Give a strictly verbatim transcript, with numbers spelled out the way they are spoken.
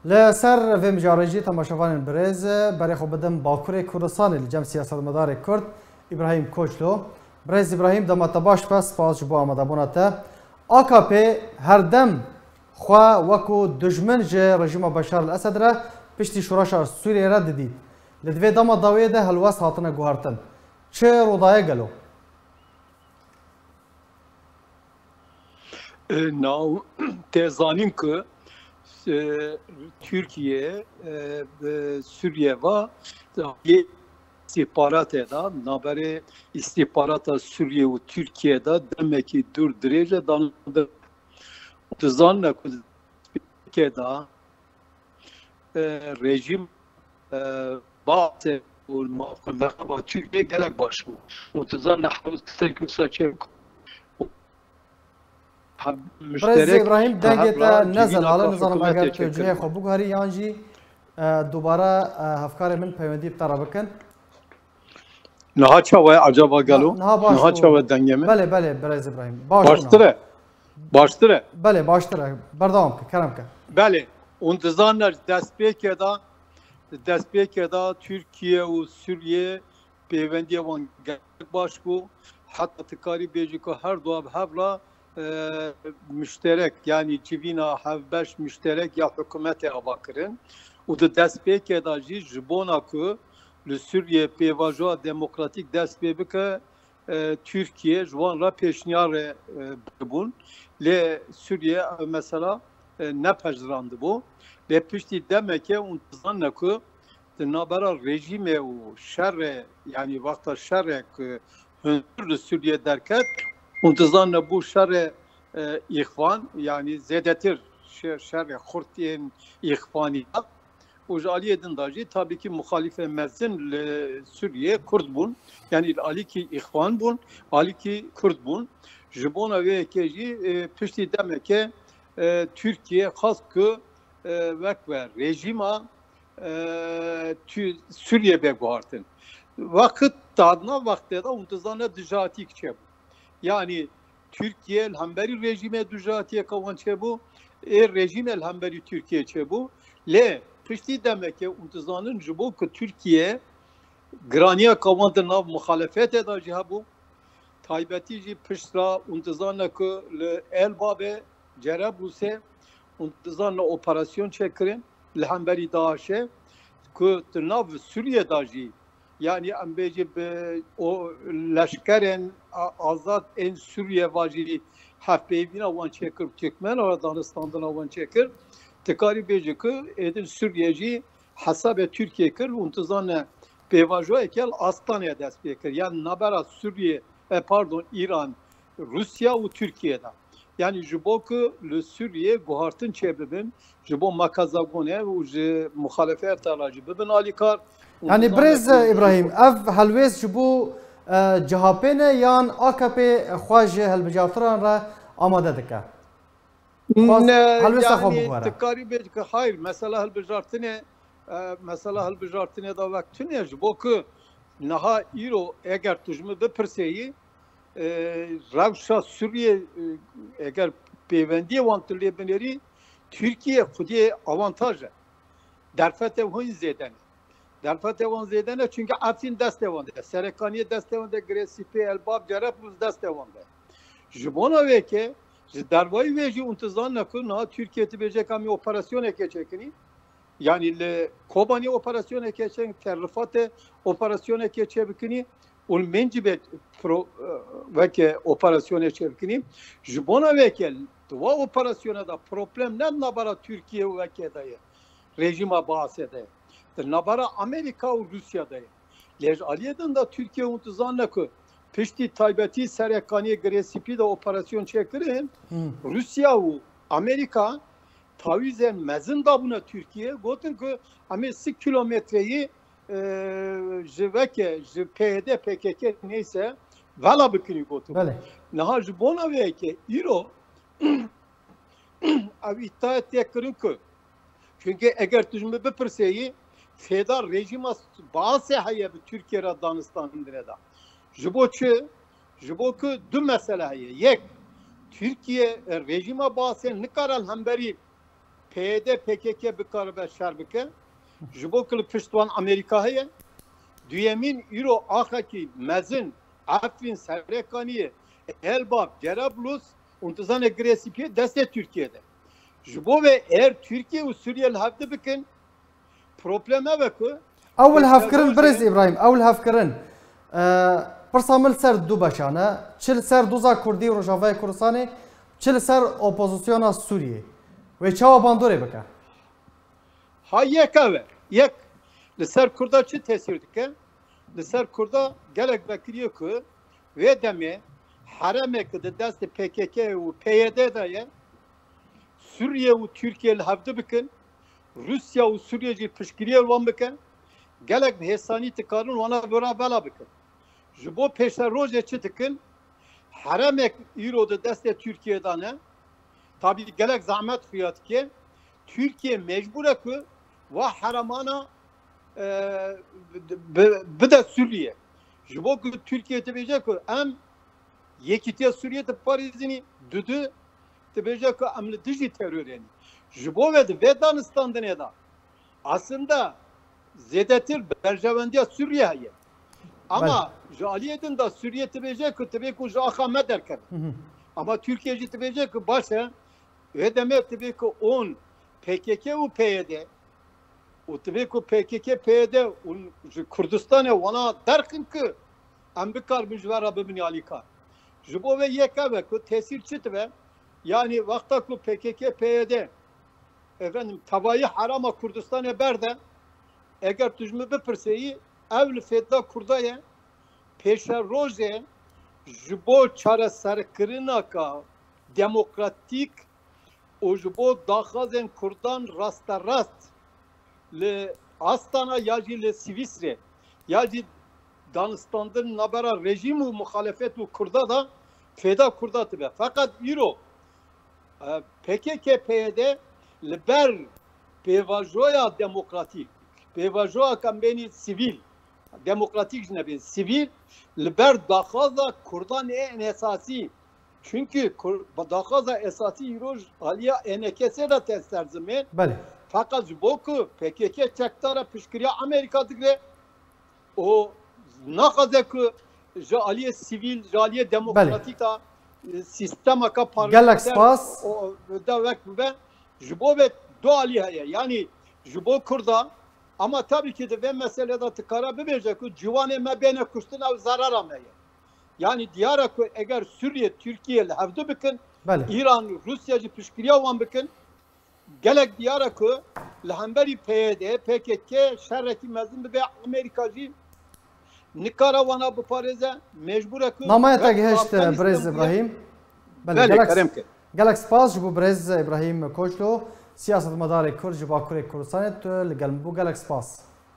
Li ser vê mijarê jî temaşevanên birêz, berê xwe bidim Bakurê Kurdistanê li cem siyasetmedarê Kurd Îbrahîm Koçlo. Birêz Îbrahîm, dema te baş be, spas ji bo amadebûna te. A K P her dem xwe wekû dijmin ji rejîma Beşar el Esed re piştî şoreşa Sûriyê re didît. Li divê dema dawiyê de helwest hatine guhertin. Çi rû daye gelo? Naw tê zanîn ku e, Tirkiye e, bi Sûriye va yê îstîhbaratê de, naberê îstîhbarata Sûriye û Tirkiye de demekî dûr dirêj e, dan dizanine ku Tirkiye de e, rejîm e, Baasê û mexaba Tirkiye gelek baş bû. Û tu zanî hewz kiser ki wisa çêbik. Birêz Îbrahîm, dengê te ne zelal e, nizanim eger tu cihê xwe biguherî yan jî e, dubare e, hevkarê min peywendî bi te re bikin. Niha çawa ye acaba gelo? Niha baş Niha bû. Çawa dengê min? Belê, belê, birêz Îbrahîm. Baş bû Baştir niha. E. Baştir e. Belê, baştir e. Berdewam ke, kerem ke. Belê. Hûn dizanine ji destpêkê de, ji destpêkê de Tirkiye û Sûriye pêwendiyê wan gelek baş bû. Heta tu karî bêjî ku her du bi hev re e, muşterek, yanî civîna hevbeş muşterek ya hikûmetê ava kirin û di destpêkê de jî ji bona ku li Sûriyê pêvajoya demokratîk dest pê bike, e, Tirkiye ji wan re pêşniyar e, bûn. Lê Sûriye ev mesela e, nepejirandibû. Lê piştî demeke hûn dizanine ku di navbera rejîmê û şerê, yanî wexta şerê ku hundir li Sûriyê derket, hûn dizanine bû şerê e, îxvan, yanî zêdetir şe- şerê xurt yên îxvanî da. Û ji aliyê din de jî tabî kî muxalîfê mezin li Sûriyê Kurd bûn. Yanî li alîkî îxvan bûn, alîkî Kurd bûn. Ji bona wê yekê jî e, piştî demeke e, Tirkiye xwest ku e, wek ve rejîma e, tu Sûriye bê guhartin. Wexit tadna wextê de hûn dizane dijatîk çêbû. Yanî Tirkiye li hemberî rejîmê dijatiyeke wan çêbû, ê rejîmê li hemberî Tirkiye çêbû. Lê piştî demekê hûn dizanin ji bo ku Tirkiye giraniyeke wan di nav muxalefetê de jî hebû. Taybetî jî pişt re hûn dizane ku li Elbabê, Cereblûsê hûn dizane operasyon çêkirin li hemberî DAIŞê ku di nav Sûriyê de jî, yanî em bêjî bi o leşkerên a- azad ên Sûriyê ve jî hevpeyvîna wan çêkir, Tirkmena re danistandina wan çêkir. Dikarî bêjî ku êdin Sûriye jî hesabê Tirkiye kir û tu zane pêvajoyeke li Astanê dest pê kir. Yan nabera Sûriye, e, pardon, Îran, Rûsya û Tirkiye de. Yanî ji bo ku li Sûriye guhartin çêbibin, ji bo makazagonê û ji muxalefeta re jî bibin alîkar. Û Yanî nizam birêz Îbrahîm, ev helwêst ji bo e, C H P ne yan A K P xwe ji hilbijartinan re amade dike? Xwest Ne, helwêsta xwe yanî biguhere. Tu karî bêjî ku hayr, mesela hilbijartinê, e, mesela hilbijartinê de wek tune ji bo ku niha îro eger tu ji min bipirseyî, e, rewşa Sûriyê, e, eger pêwendiyê wan tu lê binêrî, Tirkiye xwediyê avantaj e. Derfetê hûn zêde ne. Derfetê wan zêde ne, çunke Efrîn destê wan de, Serekaniyê destê wan de, Girê Sipî, Elbab, Cereblûs destê wan de. Ji bona wê ke ji dervayî wê jî hûn tu zanine ku niha Tirkiye tu bêje ka em ê operasyoneke çêkinî. Yanî li Kobanê operasyoneke çê, Terrifatê operasyoneke çêbikinî û li Mincibê pro, weke operasyonê çêbikinî. Ji bona wê ke di wa operasyonê de problem ne di navbera Tirkiye û weke de ye, rejîma Baasê de ye. Di navbera Amerîka û Rûsya de ye. Lê ji aliyê din de Tirkiye hûn tu zanine ku piştî taybetî Serekaniyê Girê Sipî de operasyon çêkirin, Hmm. Rûsya û Amerîka tawîzên mezin dabûne Tirkiye, gotin ku em ê sî kilometreyî, e, ji veke, ji P Y D, P K K neyse, vela bikinî gotin. Belê. Niha ji bona wê ke îro ev îddiaya tê kirin ku, çunke eger tu ji min bipirseyî, fêda rejîma Baasê heye bi Tirkiye re danistandine de. Ji bo çi? Ji bo ku du mesele heye. Yek, Tirkiye, e, rejîma Baasê nikare li hemberî P Y D P K K bikaribe şer bike. Ji bo ku li pişt wan Amerîka heye. Duyemîn îro axekî mezin Efrîn Serêkaniyê, Helbap, Cerablus û tu zanê Girê Spî destê Tirkiyê de. Ji bo vê eğer Tirkiye û Sûriye li hevdi bikin, problem ev e ku Ew li hevkirin, Birêz Îbrahîm, ew li hevkirin. E, pirsa min li ser du beşan e. Çi li ser doza Kurdî û Rojavayê Kurdistanê, çi li ser opozisyona Sûriyê. Wê çawa bandorê bike? Ha yek ev e. Yek li ser Kurda çi tesîr dike? Li ser Kurda gelek vekiriye ku vê demê heremek di destê P K K û P Y D de ye. Sûriye û Tirkiye li hevdi bikin. Rûsya û Sûriye jî piştgiriyê wan bike. Gelek bi hêsanî dikarin wana vira bela bikin. Ji bo pêşerojê çi dikin? Heremek îro di destê Tirkiye de ne. Tabî gelek zehmet xuya dike. Tirkiye mecbûr e ku va heremana, e, bi-, bide Sûriye. Ji bo ku Tirkiye dibêje ku em yekîtiya Sûriye diparêzînî, dudu dibêje ku em li dijî terorê ne. Ji bo vê di vê danistandinê de aslında zêdetir berjewendiya Sûriye heye. Ama ji aliyê din de Sûriye dibêje ku divê ku ji axa me derkeve. Ama Tirkiye jî dibêje ku baş e, vê demê divê ku on P K K û P Y D û divê ku P K K, P Y D û ji Kurdistanê wana derxin ku em bikaribin ji we re bibin alîkar. Ji bo vê yek ev e ku tesîr çi dibe? Yanî wexta ku P K K, P Y D, efendim, tevayî herama Kurdistanê berde, eger tu ji min bipirseyî, ev li fêda Kurda ye, pêşerojê ji bo çareserkirinaka demokratîk û ji bo daxwazên Kurdan rasterast li Astana ya jî li Swîsrê ya jî danistandin nabera rejîm û muxalefet û Kurda de fêda Kurda dibe. Feqet îro, e, P K K P Y D li ber pêvajoya demokratîk, pêvajoya kembênî sivîl, demokratîk jî nebên, sivîl, li ber daxwaza Kurdan ên esasî, çunkî Kur-, daxwaza esasî îro ji aliya E N K S de tê serzimên. Belê. Feqet ji bo ku P K K çekdar e, piştgiriya Amerîka digre û naxwaze ku ji aliyê sivîl, ji aliyê demokratîk de, e, sîstemeke parlementer de wek bibe, ji bo vê du alî heye. Yanî ji bo Kurda, ama tabii ki di vê meselê de dikare bibêje ku ciwanê me bêne kuştin ew zerera me ye. Yanî diyar e ku eger Sûriye, Tirkiye li hevdu bikin, Belê. Îran, Rûsya jî piştgiriya wan bikin, gelek diyar e ku li hemberî P Y D, P K K şerekî mezin bibe, Amerîka jî nikare wana biparêze, mecbûr e ku Namaya te wek gihişt, Afganîstan Birêz bûye. Îbrahîm. Belê, Belê, gelek, kerem kir. Gelek spas ji bo Birêz Îbrahîm Koçlo, siyasetmedarê Kurd ji Bakurê Kurdistanê, tu li gel min bû, gelek spas.